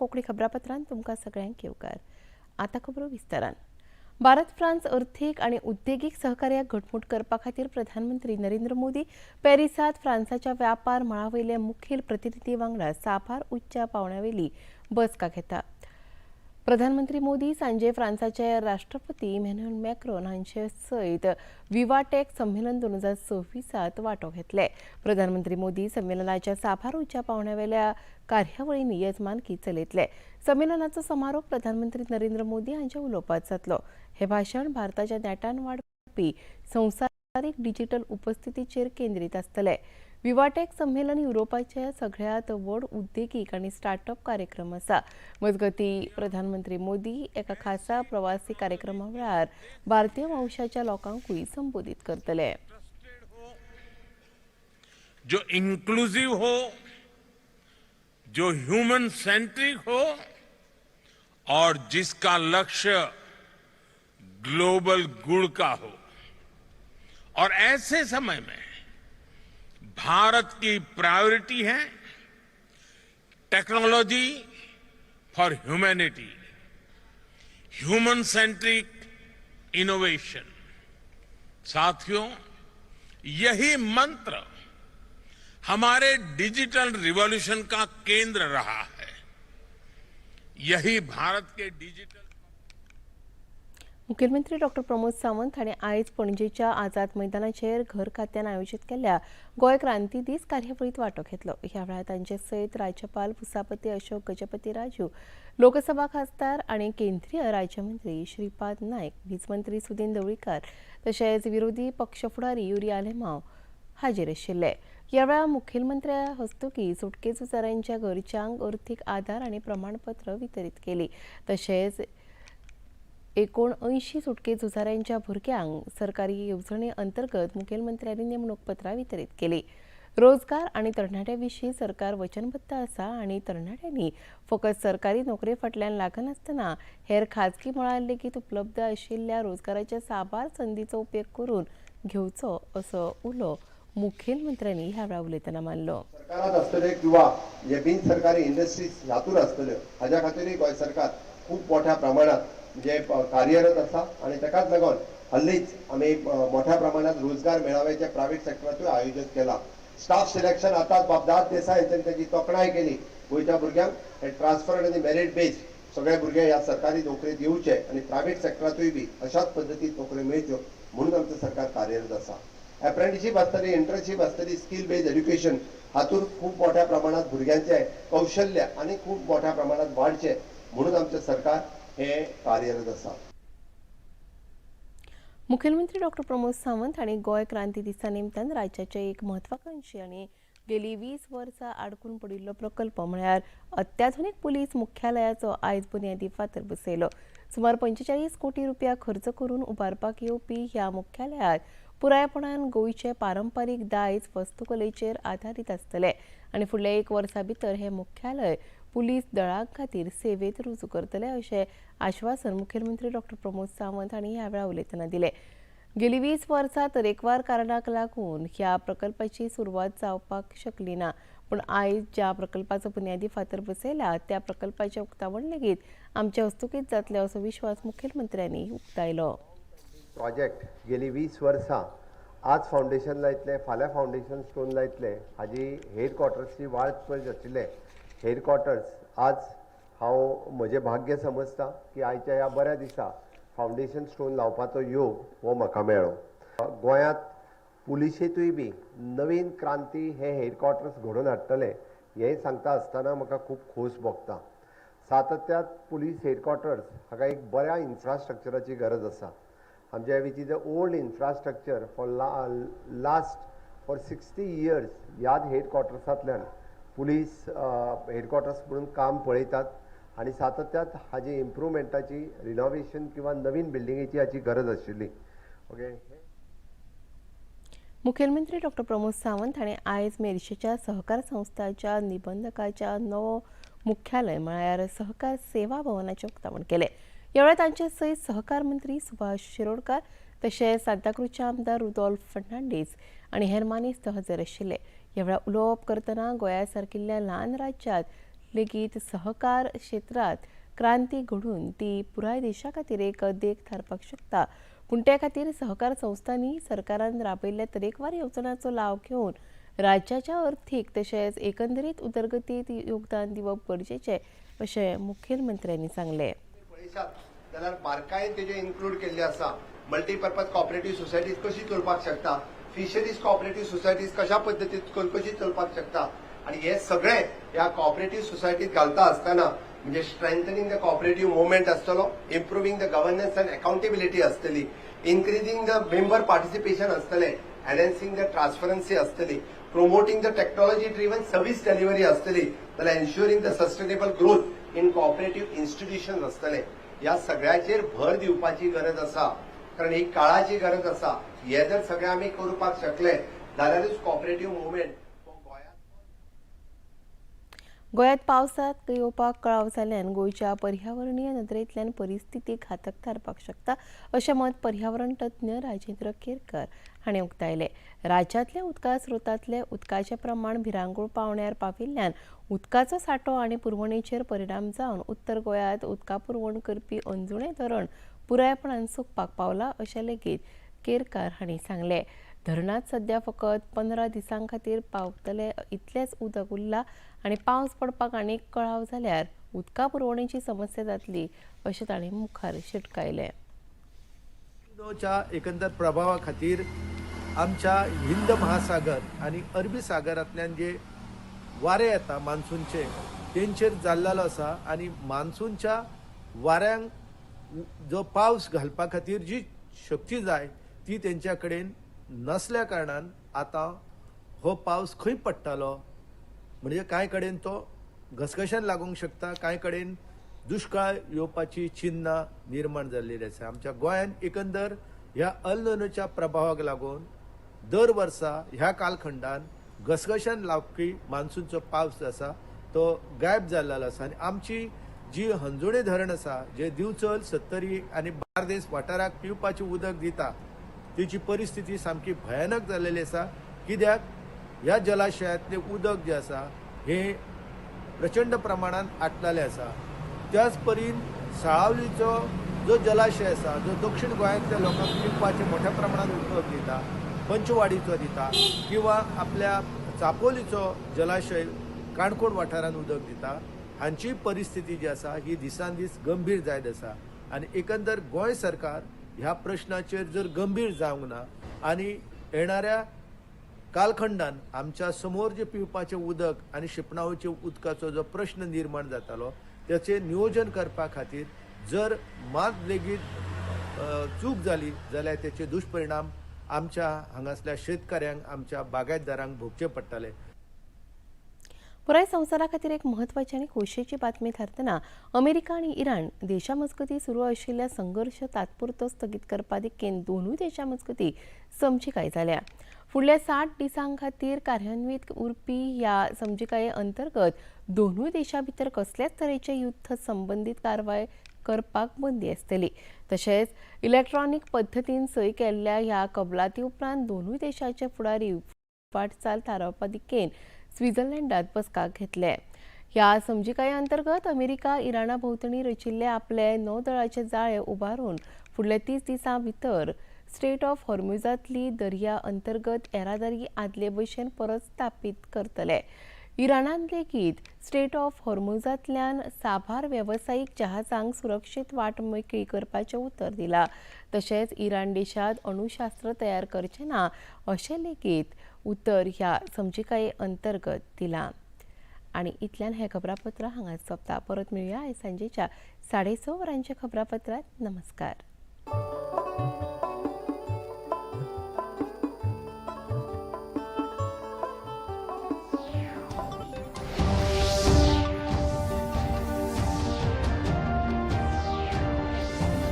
कोंकणी खबरापत्रांत तुमकां सगळ्यांक येवकार. आतां खबरो विस्तारान. भारत फ्रांस अर्थीक आनी उद्देगीक सहकार्याक घटमूट करपा खातीर प्रधानमंत्री नरेंद्र मोदी पॅरिसांत फ्रांसाच्या व्यापार मळावयले मुखेल प्रतिनिधी वांगडा साबार उच्च पांवड्यावेली बसका घेता. प्रधानमंत्री मोदी सांजे फ्रांसाचे राष्ट्रपती इमॅन्युएल मॅक्रोन हांचे सयत विवाटेक संमेलन 2026त वांटो घेतले. प्रधानमंत्री मोदी संमेलनाच्या साबार उच्च पांवड्यावेल्या कार्यावळींनी येजमानकी चलयतले. संमेलनाचो समारोप प्रधानमंत्री नरेंद्र मोदी हांच्या उलोवपात जातलो. हे भाशण भारताच्या नेटान वाडपी संवसारीक डिजिटल उपस्थितीचेर केंद्रीत आसतले. विवाटेक संमेलन युरोपाचे सगळ्यांत व्हड उद्देगीक आनी स्टार्टअप कार्यक्रम आसा. मजगती, प्रधानमंत्री मोदी एका खासा प्रवासी कार्यक्रमा वेळार भारतीय वंशाच्या लोकांकूय संबोधीत करतले. जो इंक्लूसिव हो, जो ह्यूमन सेंट्रिक हो और जिसका लक्ष्य ग्लोबल गुड का हो. और ऐसे समय में भारत की प्रायोरिटी है technology for humanity, human centric innovation. साथियों, यही मंत्र हमारे डिजिटल रिवॉल्यूशन का केंद्र रहा है. यही भारत के डिजिटल मुखेलमंत्री डॉक्टर प्रमोद सावंत हांणी आयज पणजेच्या आझाद मैदानाचेर घर खात्यान आयोजीत केल्ल्या गोंय क्रांती दीस कार्यावळींत वांटो घेतलो. ह्या वेळार तांचे सयत राज्यपाल पुसापती अशोक गजपती राजू, लोकसभा खासदार आनी केंद्रीय राज्यमंत्री श्रीपाद नायक, वीज मंत्री सुदीन ढवळीकार तशेंच विरोधी पक्ष फुडारी युरी आलेमाव हाजीर आशिल्ले. ह्या वेळार मुखेलमंत्र्या हस्तुकीं सुटके झुजाऱ्यांच्या घरच्यांक अर्थीक आदार आनी प्रमाणपत्र वितरीत केली. तशेंच 79 सुटके झुजाऱ्यांच्या भुरग्यांक सरकारी येवजणे अंतर्गत मुखेलमंत्र्यांनी नेमणूक पत्रां वितरीत केली. रोजगार आनी तरणाट्यां विशीं सरकार वचनबद्ध आसा आनी तरणाट्यांनी फकत सरकारी नोकरे फाटल्यान लागनासतना हेर खाजगी मळार लेगीत उपलब्ध आशिल्ल्या रोजगाराच्या साबार संदीचो उपेग करून घेवचो, असो उलो मुखेलमंत्र्यांनी ह्या वेळार उलयतना मारलो. सरकारात आसतले किंवा जे बिन सरकारी इंडस्ट्रीज हातूर आसतल्यो, हाज्या खातीरूय गोंय सरकार खूब मोठ्या प्रमाणात म्हणजे कार्यरत आसा आनी ताकाच लागून हल्लीच आमी मोठ्या प्रमाणात रोजगार मेळाव्याचे प्रायव्हेट सेक्टरातूय आयोजन केलां. स्टाफ सिलेक्शन आतांच बाब देसाय हांच्यानी ताची तोखणाय केली. गोंयच्या भुरग्यांक हे ट्रान्सफर आनी मेरीट बेज सगळे भुरगे ह्या सरकारी नोकरेंत येवचे आनी प्रायव्हेट सेक्टरातूय बी अशाच पद्दतीन नोकऱ्यो मेळच्यो म्हणून आमचें सरकार कार्यरत आसा. अप्रेंटिशीप आसतली, इंटर्नशीप आसतली, स्कील बेस्ड एज्युकेशन हातूंत खूब मोठ्या प्रमाणात भुरग्यांचें कौशल्य आनी खूब मोठ्या प्रमाणात वाडचें म्हणून आमचें सरकार हें कार्यरत आसा. मुखेलमंत्री डॉक्टर प्रमोद सावंत हांणी गोंय क्रांती दिसा निमतान राज्याचे एक म्हत्वाकांक्षी आनी गेली 20 वर्सां आडकून पडिल्लो प्रकल्प म्हळ्यार अत्याधुनीक पुलीस मुख्यालयाचो आयज बुन्यादी फातर बसयलो. सुमार 45 कोटी रुपया खर्च करून उबारपाक येवपी ह्या मुख्यालयात पुरायपणान गोंयचे पारंपारीक दायज वस्तुकलेचेर आदारीत आसतले आनी फुडल्या एक वर्सा भितर हे मुख्यालय पुलीस दळा खातीर सेवेत रुजू करतले, अशें आश्वासन मुखेलमंत्री डॉक्टर प्रमोद सावंत हांणी ह्या वेळार उलयतना दिलें. गेली 20 वर्सां तरेकवार कारणाक लागून ह्या प्रकल्पाची सुरवात जावपाक शकली ना, पूण आयज ज्या प्रकल्पाचो बुन्यादी फातर बसयला त्या प्रकल्पाचें उक्तावण लेगीत आमच्या हस्तुकीत जातलें, असो विश्वास मुखेलमंत्र्यांनी उक्तायलो. प्रोजेक्ट गेली 20 वर्सां, आज फावंडेशन लायतले, फाल्यां फावंडेशन स्टोन लायतले, हाजी हेडक्वॉर्टर्सची वाट पळयत आशिल्ले हेडक्वॉर्टर्स आज हांव म्हजें भाग्य समजता की आयच्या ह्या बऱ्या दिसा फावंडेशन स्टोन लावपाचो योग हो म्हाका मेळ्ळो. गोंयांत पुलिशेंतूय बी नवीन क्रांती हे हेडक्वॉर्टर्स घडोवन हाडटले हें सांगता आसतना म्हाका खूब खोस भोगता. सातत्यात पुलीस हेडक्वॉर्टर्स हाका एक बऱ्या इन्फ्रास्ट्रक्चराची गरज आसा. आमच्या which is a old infrastructure for last for 60 years, ह्याच हेडक्वॉर्टर्सांतल्यान पुलीस हेडक्वॉर्टर्स म्हणून काम पळयतात आनी सातत्यात हाजी इम्प्रुवमेंटाची, रिनोवेशन किंवा नवीन बिल्डिंगेची हाची गरज आशिल्ली. ओके. मुखेलमंत्री डॉक्टर प्रमोद सावंत हांणी आयज मेरशेच्या सहकार संस्थाच्या निबंधकाच्या नवो मुख्यालय म्हळ्यार सहकार सेवा भवनाचें उक्तावण केलें. ह्या वेळार तांचे सयत सहकार मंत्री सुभाष शिरोडकार तशेंच सांताक्रूजचे आमदार रुदोल्फ फर्नांडीस आनी हेर मानेस्त हजर आशिल्ले. ह्या वेळार उलोवप करतना गोंया सारकिल्ल्या ल्हान राज्यांत लेगीत सहकार क्षेत्रांत क्रांती घडून ती पुराय देशा खातीर एक देख थारपाक शकता. पूण ते खातीर सहकार संस्थांनी सरकारान राबयल्ल्या तरेकवार येवजणांचो लाव घेवन राज्याच्या अर्थीक तशेंच एकंदरीत उदरगतीत योगदान दिवप गरजेचें अशें मुखेलमंत्र्यांनी सांगलें. पळयशात जाल्यार बारकायेन तेजे इन्क्लूड केल्ले आसा. मल्टीपर्पज कॉपरेटिव्ह सोसायटीज कशी चलपाक शकता, फिशरीज कॉपरेटिव्ह सोसायटीज कशा पद्दतीन कशी चलपाक शकता आनी हे सगळे ह्या कॉपरेटिव्ह सोसायटीत घालता आसतना म्हणजे स्ट्रेंथनिंग the cooperative movement आसतलो, improving the governance and accountability आसतली, इन्क्रिजींग the member participation आसतलें, एनहेन्सिंग the transparency आसतली, promoting the technology driven service delivery आसतली, जाल्यार ensuring the sustainable growth in cooperative institution आसतले. ह्या सगळ्याचेर भर दिवपाची गरज आसा, कारण ही काळाची गरज आसा. हे जर सगळे आमी करपाक शकले जाल्यारूच कॉपरेटिव्ह मुवमेंट गोंयांत गोंयांत पावसांत येवपाक कळाव जाल्ल्यान गोंयच्या पर्यावरणीय नदरेंतल्यान परिस्थिती घातक थारपाक शकता अशें मत पर्यावरण तज्ञ राजेंद्र केरकर हांणी उक्तायलें. राज्यांतल्या उदका स्रोतांतले उदकाचें प्रमाण भिरांकूळ पावण्यार पाविल्ल्यान उदकाचो सांठो आनी पुरवणेचेर परिणाम जावन उत्तर गोंयांत उदका पुरवण करपी अंजुणें धरण पुरायपणान सुकपाक पावलां अशें लेगीत केरकार हांणी सांगलें. धरणांत सध्या फकत 15 दिसां खातीर पावतले इतलेंच उदक उरलां आनी पावस पडपाक आनीक कळाव जाल्यार उदका पुरवणेची समस्या जातली अशें तांणी मुखार शिटकायलें. च्या एकंदर प्रभावा खातीर आमच्या हिंद महासागर आनी अरबी सागरांतल्यान जे वारे येता मान्सूनचे तेंचेर जाल्लेलो आसा आनी मान्सूनच्या वाऱ्यांक जो पावस घालपा खातीर जी शक्ती जाय ती तेंच्या कडेन नसल्या कारणान आतां हो पावस खंय पडटालो म्हणजे कांय कडेन तो घसघश्यान लागूंक शकता, कांय कडेन दुश्काळ येवपाची चिन्नां निर्माण जाल्लेली आसा. आमच्या गोंयांत एकंदर ह्या अल निनोच्या प्रभावाक लागून दर वर्सा ह्या कालखंडान घसघश्यान लागपी मान्सूनचो पावस आसा तो गायब जाल्लो आसा आनी आमची जी हंजुणे धरण आसा जे दिवचल, सत्तरी आनी बार्देस वाठाराक पिवपाचें उदक दिता तेची परिस्थिती सामकी भयानक जाल्लेली आसा. कित्याक ह्या जलाशयांतलें उदक जें आसा हें प्रचंड प्रमाणान आटलेलें आसा. त्याच परीन साळावलीचो जो जलाशय आसा जो दक्षिण गोंयांतल्या लोकांक पिवपाचें मोठ्या प्रमाणान उदक दिता, पंचवाडीचो दिता किंवा आपल्या चापोलीचो जलाशय काणकोण वाठारान उदक दिता, हांची परिस्थिती जी आसा ही दिसान दीस गंभीर जायत आसा आनी एकंदर गोंय सरकार ह्या प्रश्नाचेर जर गंभीर जावंक ना आनी येणाऱ्या कालखंडान आमच्या समोर जे पिवपाचें उदक आनी शिंपणावळीच्या उदकाचो जो प्रश्न निर्माण जातालो त्याचें नियोजन करपा खातीर जर मात लेगीत चूक जाली जाल्यार तेचे दुश्परिणाम आमच्या हांगासल्या शेतकऱ्यांक, आमच्या बागायतदारांक भोगचे पडटले. पुराय संवसारा खातीर एक म्हत्वाची आनी खोशयेची बातमी थारतना अमेरिका आनी इराण देशा मजगतीं सुरू आशिल्ल्या संघर्श तात्पुरतो स्थगीत करपा दिकेन दोनूय देशां मजगतीं समजिकाय जाल्या. फुडल्या 60 दिसां खातीर कार्यान्वीत उरपी ह्या समजिकाये अंतर्गत दोनूय देशां भितर कसल्याच तरेचे युद्ध संबंदीत कारवाय करपाक बंदी आसतली. तशेंच इलेक्ट्रॉनिक पद्दतीन सय केल्ल्या ह्या कबलाती उपरांत दोनूय देशाचे फुडारी वाटचाल थारावपा दिकेन स्वित्झर्लंडात बसका घेतले. ह्या समजिकाये अंतर्गत अमेरिका इराणा भोंवतणी रचिल्ले आपले नौदळाचे जाळे उबारून फुडल्या 30 दिसां भितर स्ट्रेट ऑफ हॉर्म्युजांतली दर्या अंतर्गत येरादारी आदले भशेन परत स्थापीत करतले. इराणान लेगीत स्ट्रेट ऑफ हॉर्म्युजांतल्यान साबार वेवसायीक जहाजांक सुरक्षीत वाट मेकळी करपाचें उतर दिलां. तशेंच इराण देशांत अणुशास्त्र तयार करचें ना अशें लेगीत उतर ह्या समजिकाये अंतर्गत दिलां. आनी इतल्यान हें खबरापत्र हांगा सोंपता. परत मेळुया आयज सांजेच्या 6:30 वरांच्या खबरापत्रांत. नमस्कार.